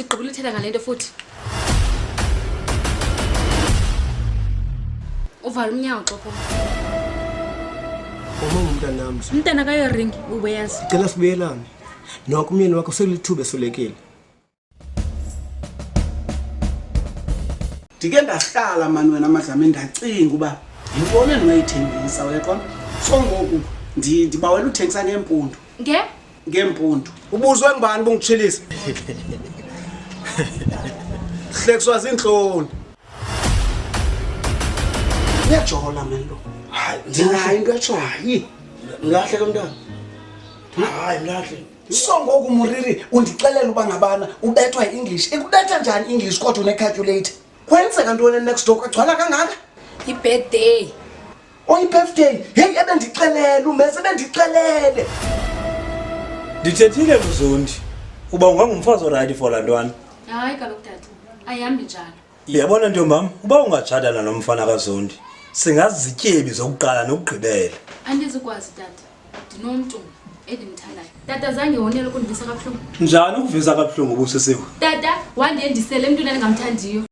Sigqibile uthetha ngale nto futhi. Uvala umnyango xa uphuma. Uma ngumntanam. Umntana kayoringi ubeyazi. Ndicela sibuyelane. Noko umyeni wakho sekulithuba esolekile. Ndike ndahlala mani wena madlame ndacinga uba yintoni endinoyithengisa uyaqonda so ngoku ndibawela uthengisa ngeempundu nge ngeempundu Ubuzwe ngubani bungitshilisa? Hlekiswa zinhloni. Uyajola mani lo. Hayi, Ndinayo into etsho hayi. mlahle lo mntana. Hayi, mlahle. So ngoku Muriri undixelela uba ngabana ubethwa yi-English. Ikubetha njani i-English kodwa une-calculator? Kwenzeka ntoni next door kwagcwala kangaka? I-birthday. Oyi-birthday. Heyi ebendixelele umese ebendixelele. Ndithethile Mzondi uba ungangumfazi orayithi for laa ntwana. Hayi kaloku tata, ayihambi njalo. Uyabona ntombam, uba ungatshatana nomfana kaZondi, singazizityebi zokuqala nokugqibela. Andizukwazi tata, ndinomntu endimthandayo. Tata zange wonele ukundivisa kabuhlungu. Njani ukuvisa kabuhlungu ubusisiwe? Tata wandiyendisela emntwini endingamthandiyo.